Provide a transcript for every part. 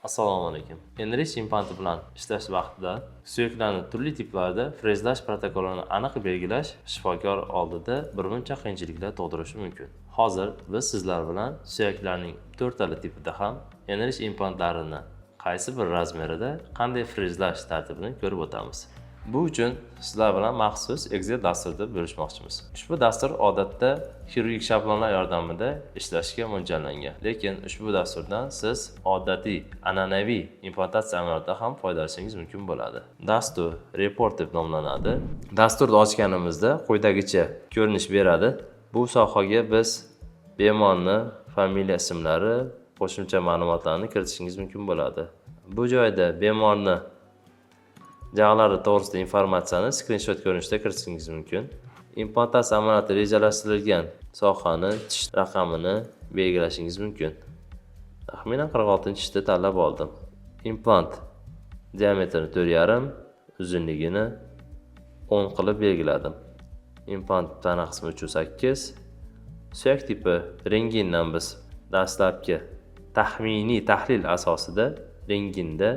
Assalomu alaykum. Enrich implanti bilan ishlash vaqtida suyaklarni turli tiplarida frezlash protokolini aniq belgilash shifokor oldida birmuncha qiyinchiliklar tug'dirishi mumkin. Hozir biz sizlar bilan suyaklarning to'rttala tipida ham Enrich implantlarini qaysi bir razmerida qanday frezlash tartibini ko'rib o'tamiz. Bu uchun sizlar bilan maxsus Excel dasturida bo'lishmoqchimiz. Ushbu dastur odatda xirurgik shablonlar yordamida ishlashga mo'ljallangan. Lekin ushbu dasturdan siz odatiy, an'anaviy implantatsiya amaliyotida ham foydalanishingiz mumkin bo'ladi. Dastur Report deb nomlanadi. Dasturni ochganimizda quyidagicha ko'rinish beradi. Bu sohaga biz bemorni familiya, ismlari, qo'shimcha ma'lumotlarni kiritishingiz mumkin bo'ladi. Bu joyda bemorni jag'lari to'g'risida informatsiyani skrinshot ko'rinishida kiritishingiz mumkin. Implantatsiya amaliyoti rejalashtirilgan sohani, tish raqamini belgilashingiz mumkin. Taxminan 46-tishni tanlab oldim. Implant diametrini 4,5, uzunligini 10 qilib belgiladim. Implant tana qismi 308. Suyak tipi rentgendan biz dastlabki taxminiy tahlil asosida rentgenda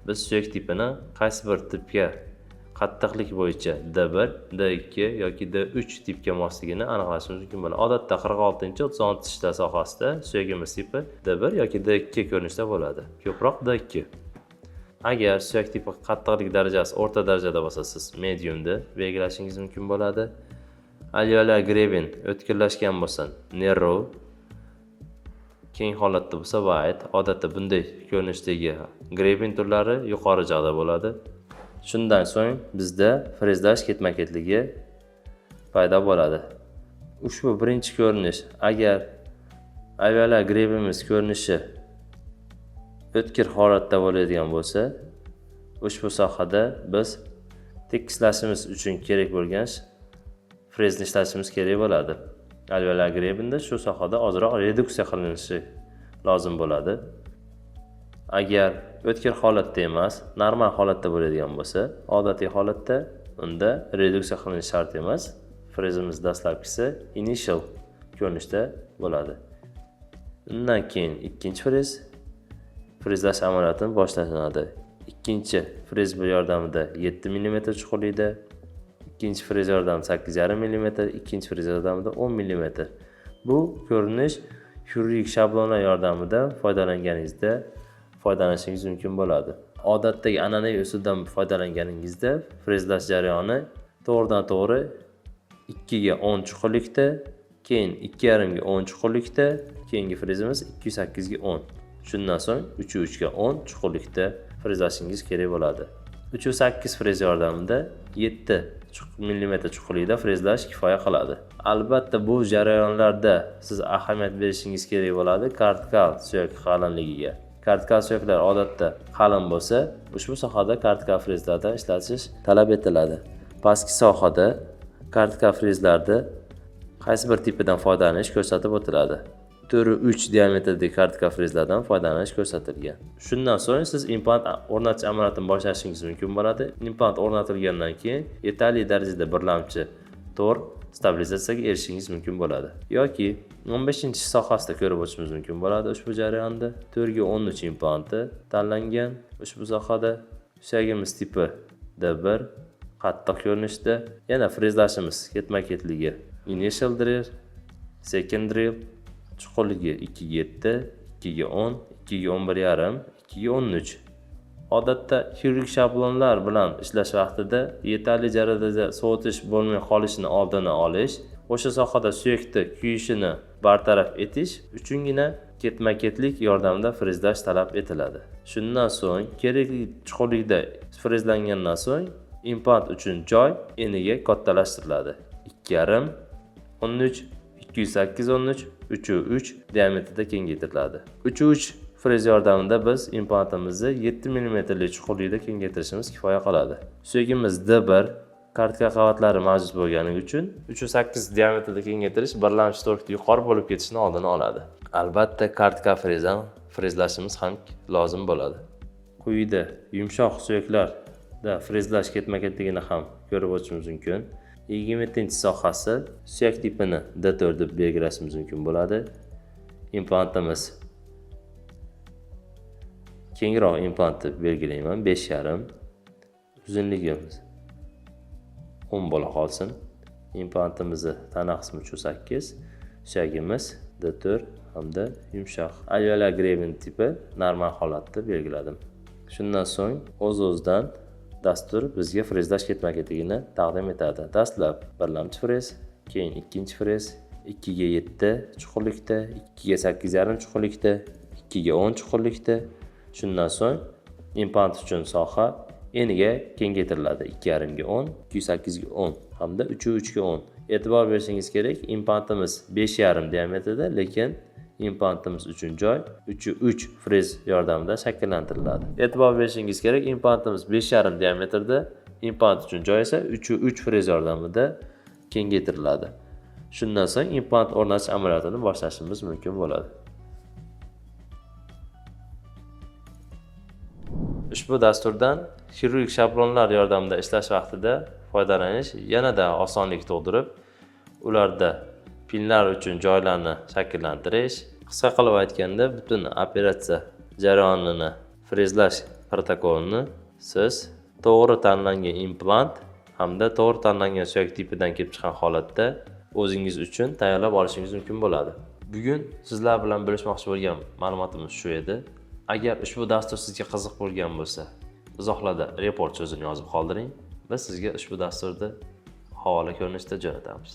biz suyak tipini qaysi bir tipga, qattiqlik bo'yicha D1, D2 yoki D3 tipga mosligini aniqlashimiz mumkin bo'ladi. Odatda 46-36 tishlar sohasida suyagimiz tipi D1 yoki D2 ko'rinishda bo'ladi. Ko'proq D2. Agar suyak tipi qattiqlik darajasi o'rta darajada bo'lsa, siz mediumni belgilashingiz mumkin bo'ladi. Alveolar гребень o'tkirlashgan bo'lsa, narrow, keng holatda bo'lsa, wide. Odatda bunday ko'rinishdagi гребень turlari yuqori jag'da bo'ladi. Shundan so'ng bizda frezlash ketma-ketligi paydo bo'ladi. Ushbu birinchi ko'rinish, agar alveolar гребень imiz ko'rinishi o'tkir holatda bo'ladigan bo'lsa, ushbu sohada biz tekislashimiz uchun kerak bo'lgan frezni ishlatishimiz kerak bo'ladi. Alveolar гребень da shu sohada ozroq reduksiya qilinishi lozim bo'ladi. Agar o'tkir holatda emas, normal holatda bo'ladigan bo'lsa, odatiy holatda, unda reduksiya qilinishi shart emas. Frezimiz dastlabkisi initial ko'rinishda bo'ladi. Undan keyin ikkinchi frez, frezlash amaliyoti boshlanadi. Ikkinchi frez yordamida 7 mm chuqurlikda, ikkinchi frez yordamida 8,5 mm, ikkinchi frez yordamida 10 mm. Bu ko'rinish xirurgik shablonlar yordamida foydalanganingizda foydalanishingiz mumkin bo'ladi. Odatdagi an'anaviy usuldan foydalanganingizda frezlash jarayoni to'g'ridan to'g'ri 2 ga 10 chuqurlikda, keyin 2,5 ga 10 chuqurlikda, keyingi frezimiz 208 ga 10. Shundan so'ng 3 ga 10 chuqurlikda frezlashingiz kerak bo'ladi. 3 8 frez yordamida 7 mm chuqurlikda frezlash kifoya qiladi. Albatta, bu jarayonlarda siz ahamiyat berishingiz kerak bo'ladi kortikal suyak qalinligiga. Kortikal suyaklar odatda qalin bo'lsa, ushbu sohada kortikal frezlardan ishlatish talab etiladi. Pastki sohada kortikal frezlarda qaysi bir tipidan foydalanish ko'rsatib o'tiladi. 4 3 diametrdagi kortikal frezlardan foydalanish ko'rsatilgan. Shundan so'ng siz implant o'rnatish amaliyotini boshlashingiz mumkin bo'ladi. Implant o'rnatilgandan keyin yetarli darajada birlamchi to'r stabilizatsiyaga erishishingiz mumkin bo'ladi. Yoki 15 sohasida ko'rib o'tishimiz mumkin bo'ladi ushbu jarayonda. 4 ga 13 implanti tanlangan ushbu sohada. Suyagimiz tipi D1, qattiq ko'rinishda. Yana frezlashimiz ketma-ketligi initial drill, second drill, chuqurligi 2 ga 7, 2 ga 10, 2 ga 11,5, 2 ga 13. Odatda xirurgik shablonlar bilan ishlash vaqtida yetarli darajada sovutish bo'lmay qolishini oldini olish, o'sha sohada suyakda kuyishini bartaraf etish uchungina ketma-ketlik yordamida frezlash talab etiladi. Shundan so'ng kerakli chuqurlikda frezlangandan so'ng implant uchun joy eniga kattalashtiriladi. 2,5 13, 208 13, 3 3 diametrda kengaytiriladi. 3 3 frez yordamida biz implantimizni 7 mm chuqurlikda kengaytirishimiz kifoya qiladi. Suyagimiz D1, kortikal qavatlari mavjud bo'lgani uchun 3 8 diametrda kengaytirish birlamchi torkni yuqori bo'lib ketishini oldini oladi. Albatta, kortikal frez ham frezlashimiz ham lozim bo'ladi. Quyida yumshoq suyaklarda frezlash ketma-ketligini ham ko'rib o'tishimiz mumkin. 27 sohasi, suyak tipini D4 deb belgilashimiz mumkin bo'ladi. Implantimiz Kengroq implantni belgilayman, 5,5. Uzunligimiz 10 bo'la qolsin. Implantimizni tana qismi 3,8, suyagimiz D4 hamda yumshoq alveolar greben tipi normal holatda belgiladim. Shundan so'ng o'z-o'zidan dastur bizga frezlash ketma-ketligini taqdim etadi. Dastlab birlamchi frez, keyin ikkinchi frez, 2 ga 7 chuqurlikda, 2 ga 8,5 chuqurlikda, 2 ga 10 chuqurlikda. Shundan so'ng implant uchun soha eniga kengaytiriladi. 2,5 ga 10, 2,8 ga 10 hamda 3,3 ga 10. E'tibor berishingiz kerak, implantimiz 5,5 diametrida, lekin implantimiz uchun joy 3,3 frez yordamida shakllantiriladi. E'tibor berishingiz kerak, implantimiz 5,5 diametrda, implant uchun joy esa 3,3 frez yordamida kengaytiriladi. Shundan so'ng implant o'rnatish amaliyotini boshlashimiz mumkin bo'ladi. Ushbu dasturdan xirurgik shablonlar yordamida ishlash vaqtida foydalanish yanada osonlik tug'dirib, ularda pinlar uchun joylarni shakllantirish, qisqa qilib aytganda, butun operatsiya jarayonini frezlash protokolini siz to'g'ri tanlangan implant hamda to'g'ri tanlangan suyak tipidan kelib chiqqan holatda o'zingiz uchun tayyorlab olishingiz mumkin bo'ladi. Bugun sizlar bilan bo'lishmoqchi bo'lgan ma'lumotimiz shu edi. Agar ushbu dastur sizga qiziq bo'lgan bo'lsa, izohlarda report so'zini yozib qoldiring. Biz sizga ushbu dasturni havola ko'rinishida jo'natamiz.